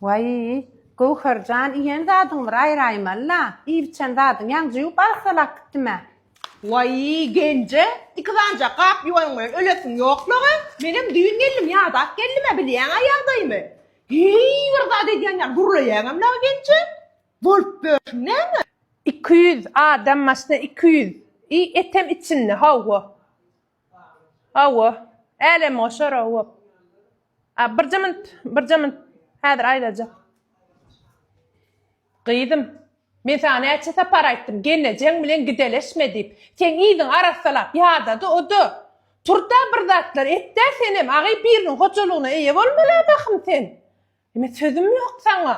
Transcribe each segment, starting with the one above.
Waý, Göwher jan, iýen zadyňy bir aýraýmaly-la. Iýip-içen zadyň ýaňja ýuwup arassalap gitdim-ä. Waý, genje, iki sanjak gap ýuwanyň bilen ölesiň ýok-la-gy. Menem düýn geldim, ýadap geldim-ä, bilýäň-ä ýagdaýymy. Heý, bir zat edýän ýaly gürleýäňem-la, genje. Bolup börşüň näme? 200, adam başyna 200. I etem içinde, hawa. Hawa. Älemgoşar, hawa. A, birje minut, birje minut. Häzir aýlajak. Gyzym, men saňa näçe sapar aýtdym, gelnejeň bilen gideleşme diýip. Seň yzyňy arassalap ýadady o-da. Tur-da bir zatlar et-dä senem, agy biriniň hojalygyna eýe bolmaly-a bahym sen. Eme sözüm ýok saňa.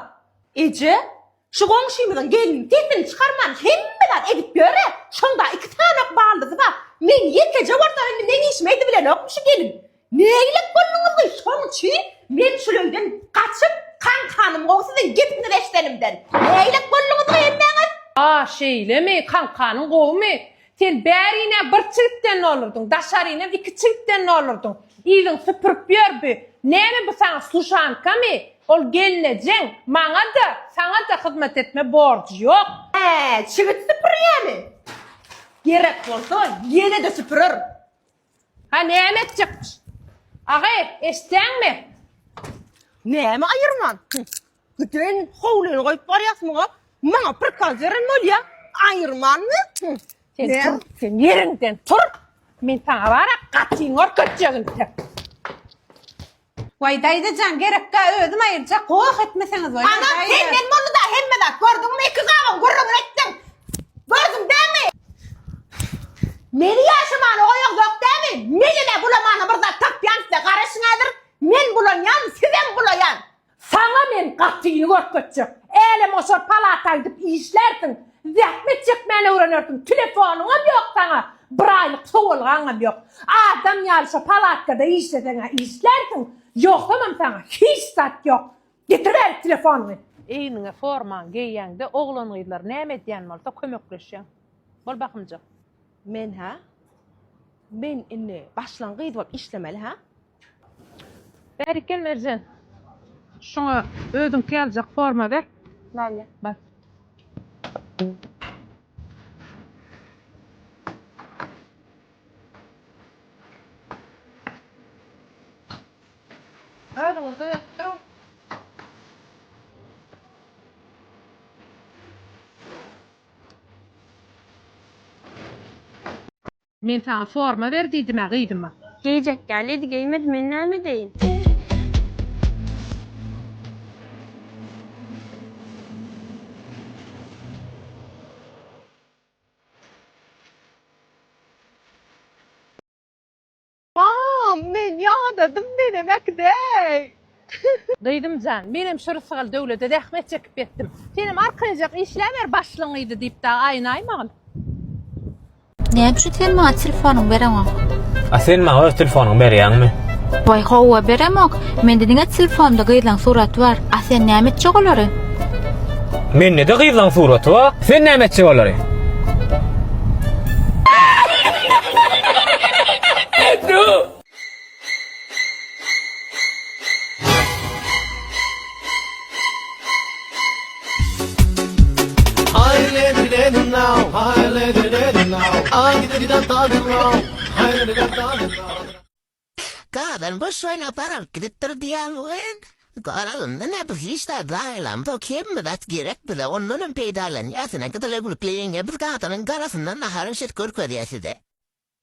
Eje, şu goňşymyzyň gelni sesini çykarman hemme zat edip ýör-ä. Şoňda iki sany baldyzy bar. Men ýekeje bolsam indi meň işimi edibilenokmy şu gelin? Nägilek bolduňyz gyz şoň üçin men şul öýden gaçyp kaňkanym gowy siziň gepiňizi eşidenimden. Nägilek bolduňyz gyz hemmäňiz? A, şeýlemi, kaňkanyň gowumy? Sen bärinä bir çigitden doldurdyň, daşarynam iki çigitden doldurdyň. Yzyň süpürip ýör bi. Näme bu saňa sluşankamy? Ol gelnejeň, maňa-da, saňa-da hyzmat etme borjy ýok. Hä, çigit süpürýämi? Gerek bolsa, ýene-de süpürer. Ha näme etjekmiş? Agy, eşitýäňmi? Näme aýyrman? Giden howlyny goýup barýas muňa. Maňa prikaz beren bolýa. Aýyrmanmy? Sen tur, sen ýeriňden tur. Men saňa bara gatyňy görkezjek indi. Waý daýza jan gerekkä özüm aýyrjak goh etmeseňiz bolýar Ana senden boldy-da hemme zat gördüňmi iki gabyň gürrüňini etdiň. Gördüň dämi? Meni ýaşamana goýaňzok dämi? Menem-ä bulamana bir zat tapýan size garaşyň häzir. Men bulanýan sizem bulaýan. Saňa men gatyny görkezjek. Älemgoşar palata gidip işlärsiň. Zähmet çekmäni öwrenersiň. Telefonyňam ýok saňa. Bir aýlyk sowalgaňam ýok. Adam ýaly şo palatkada işleseň-ä işlärsiň. Ýogsamam saňa hiç zat ýok. Getir bärik telefonyňy. Egniňe formaňy geýýäňde oglan-gyzlar näme edýän bolsa kömekleşýäň. Bol bakymjyk. Men-hä? Men indi başlan gyz bolup işlemeli-hä? Bärik gel Merjen. Şuňa özüňki ýalyjak forma ber. Bolýa. Bar. Özüňiz düzetdiriň. Men saňa forma ber diýdim-ä gyzyma. Geýjek dälidi, geýmedi, men näme edeýin? Mam, men ýadadym, menem äkidäý. Gyzym jan, menem şu rysgal döwlete zähmet çekip ýetdim. Senem arkaýynjak işläber başlygyň gyzy diýip dagy aýynaýmagyn. Näme üçin sen maňa telefonyňy bereňok? A sen maňa öz telefonyňy berýäňmi? Waý howwa beremok. Mende diňe telefonda gyzlaň suraty bar. A sen näme etjek olary? Mende-de gyzlaň suraty bar. Sen näme etjek olary? Gazan boş oýnap aryp gidipdir diýýän welin, garalynda nä biz hiç zat zaýalamzok, hemme zat gerek bize, ondanam peýdalanýas, ine gyzyla gülükli ýeňňe biz gazanyň garasyndan naharyň şet görkezýär size.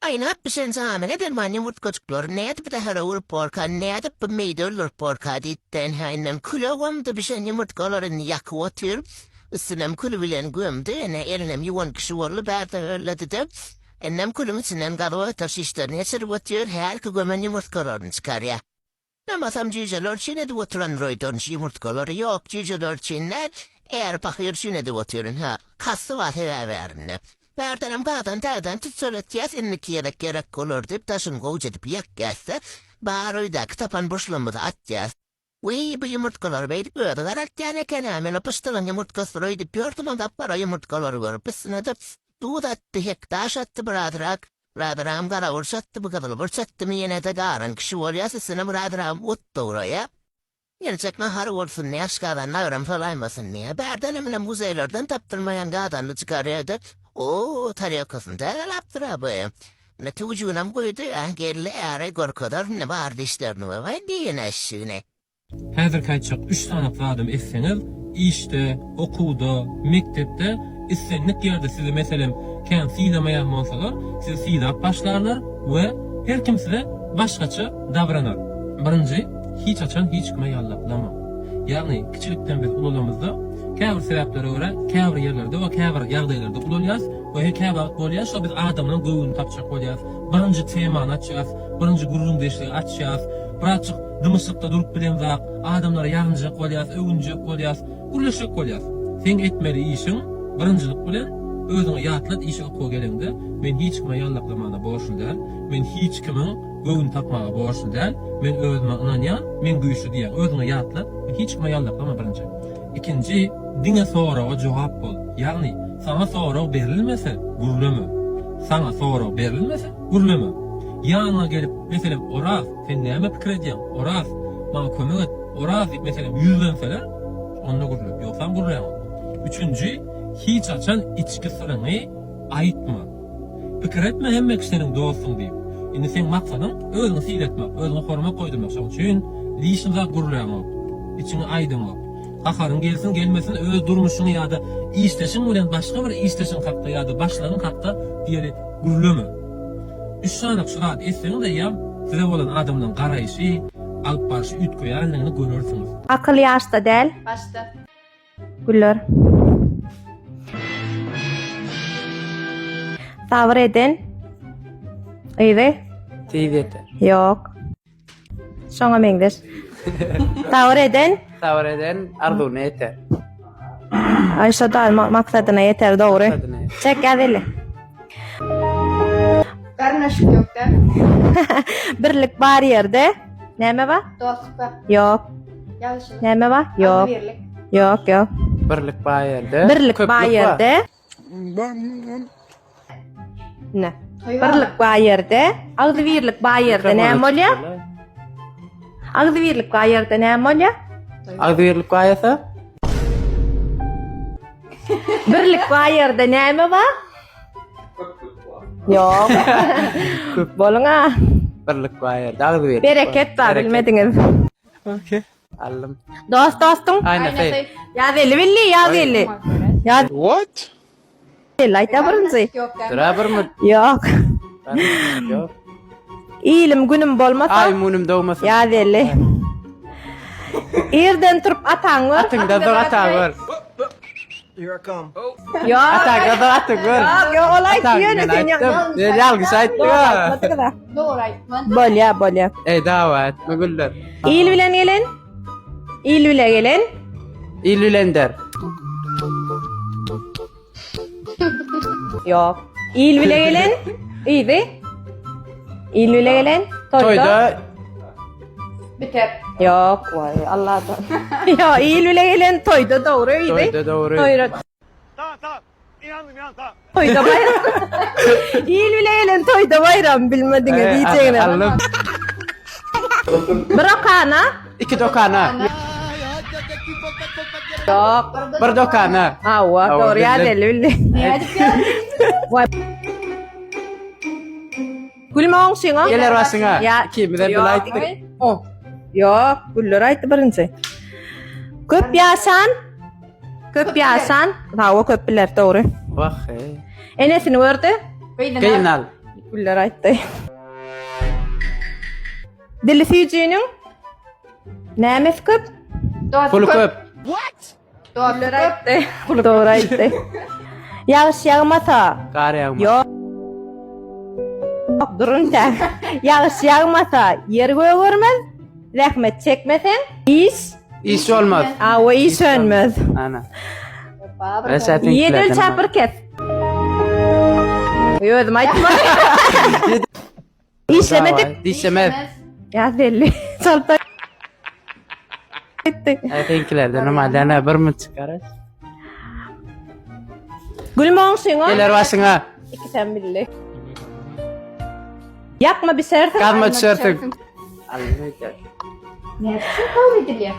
Aýnap bişen jamy neden bar ýumurtgajyklary nädip zähere urup borka, nädip bu meýdi öldürip borka diýipdi, ynha indem küle gömdi bişen ýumurtgalary indi ýakyp otyr, üstünem küli bilen gömdi, ine elinem ýuwan kişi boldy bärde hölledi-de, Indem külüň içinden gazyp otyr, şişlerini geçirip otyr, hälki gömen ýumurtgalaryny çykarýar. Ýamasam jüýjeler üçin edip oturandyr öýdern şu ýumurtgalary. Ýok, jüýjeler üçin däl, är pahyr üçin edip otyryn, hä. Kasty bar sebäbi ärinde. Bärdenem gazdan täzeden tüsseletýäs, indiki gezek gerek bolar diýip, daşyny gowja edip ýakýas-da, bar öýdäki tapan buşlugymyzy atýas. Wiý, bu ýumurtgalary beýdip özi garaltýan eken-ä, men o pyşdylyň ýumurtgasydyr öýdüp ýördüm, onda gapgara ýumurtgalary görüp, üstüne-de duz atdy, hek daş atdy birazrak, birazragam garaburç atdy, bu gyzylburç atdymy, ýene-de garan kişi bolýas, üstüne birazragam ot dograýar. Geljek nahary bolsun diýä, aşgazanyna agram salaýmasyn diýä. Bärdenem ine muzeýlerden tapdyrmaýan gazanyny çykarýar-da, o tarelkasyny täzeläpdir-ä bu. Ine tüwüjiginem guýdy, ä, geldi äri görkezer indi bar dişlerini we waý diýen eşşigini. Häzirki aýtjak üç sany zadym etseňiz, işde, okuwda, mekdepde, islendik ýerde sizi meselem kän sylamaýan bolsalar, sizi sylap başlarlar we her kim size başgaça dabranar. Birinji, hiç haçan hiç kime ýallaklama. Ýagny kiçilikden biz ulalamyzda käbir sebäplere görä käbir ýerlerde we käbir ýagdaýlarda ulalýas we käwagt bolýar şo biz adamlaň göwnüni tapjak bolýas, birinji temany açýas, birinji gürrüňdeşligi açýas, birazjyk dymyşlykda durup bilemzak, adamlara ýarynjak bolýas, öwünjek bolýas, gürleşjek bolýas. Seň etmeli işiň birinjilik bilen özüňe ýatlat işe okuwa geleňde men hiç kime ýallaklamana borçly däl, men hiç kimiň göwün tapmaga borçly däl, men özüme ynanýan, men güýçli diýýäň. Özüňe ýatlat, hiç kime ýallaklama birinji. Ikinji, diňe soraga jogap bol. Ýagny, saňa sorag berilmese, gürleme. Saňa sorag berilmese, gürleme. Ýanyňa gelip, meselem, Oraz, sen näme pikir edýäň? Oraz, maňa kömek et. Oraz diýip, meselem, ýüzlenseler, onda gürle. Ýogsam gürläňok. Üçünji, hiç haçan içki syryňy aýtma. Pikir etme hemme kişi seniň dostuň diýip. Indi seň maksadyň özüňi sylatmak, özüňe hormat goýdurmak. Şoň üçin lişni zat gürläňok. Içiňi aýdaňok. Gaharyň gelsin gelmesin öz durmuşyň ýa-da işdeşiň bilen başga bir işdeşiň hakda ýa-da başlygyň hakda diýeli gürleme. Üç sany şu zat etseňiz eýýäm size bolan adamlaryň garaýşy, alyp barşy üýtgeýändigini görersiňiz. Akyl ýaşda däl. Başda. Güller. Sabyr eden. Yzy. Tiz ýeter. Ýok. Şoňa meňzeş. Sabyr eden. Sabyr eden arzuwyna ýeter. Aý şo da maksadyna ýeter dogry. Çek ýaz eli. Garyndaşlyk ýok da. Birlik bar ýerde näme bar? Dostluk bar. Ýok. Ýagşylyk. Näme bar? Ýok. Agzybirlik. Ýok, ýok. Birlik bar ýerde. Birlik bar ýerde. Ne? Birlik bar ýerde, agzybirlik bar ýerde näme bolýar? Agzybirlik bar ýerde näme bolýar? Agzybirlik bar ýerde? Birlik bar ýerde näme bar? Ýok. Köp boluň a. Birlik bar ýerde agzybirlik. Bereket bar bilmediňiz. Okey. Aldym. Dost dostuň. Aýnasy. Ýaz eli billi, ýaz eli. Ýaz. What? Eli aýta birinji. Dura bir mut. Ýok. Ýok. Ilim günüm bolmasa. Aý munum dogmasyn. Ýaz eli. Irden turup ataň gör. Atyňda dur ataň gör. Here I come. Ýok. Ataňda dur atyň gör. Ýok, ýok, ol aýtdy ýöne sen ýok. Men ýalňyş aýtdym. Dogry aýtman. Bolýa, bolýa. Ey dawa etme güller. Il bilen gelen. Il bile gelen. Il bilender. Ýok. Il bile gelen. Yzy. Il bile gelen. Toýda. Toýda Biter. Ýok, waý, Allahdan. Ýok, il bile gelen toýda dogry yzy. Toýda dogry. Toýda. Tamam tamam. Inandım inandım tamam. Toýda baýram. Il bile gelen toýda baýram bilmediňiz diýjegine. Alym. Bir okana. Iki dokana. Ýok. Bir dokana. Hawa, dogry ýaz elli bildi. Nädip ýazdyn? Waý. Gülme oňşyňa. Geler başyňa. Ýa Ikimiz hem bile aýtdyk. O. Ýok, Güller aýtdy birinji. Köp ýaşan Köp ýaşan, hawa köp biler, dogry. Wah, ey. Enesini gördi. Gyzyny al. Güller aýtdy. Dili süýjüniň nämesi köp? Puly köp. What? Güller aýtdy. Puly dogry aýtdy. Ýagyş ýagmasa. Gar ýagmaz. Ýok. Durun tä. Ýagyş ýagmasa, ýer gögermez. Zähmet çekmeseň, iş Iş olmaz. Awa iş önmez. Ana. Ýedi ölçäp bir kes. Özüm aýtma. Işlemedik. Dişlemez. Ýa belli. Çalta. Aýtdy. Seňkilerden normalden bir mün çykarys. Gülme oňşyňa. Geler başyňa. Ikisem bildi. Ýakma bişersiň. Gazma düşersiň. Näme üçin kabul edilýär?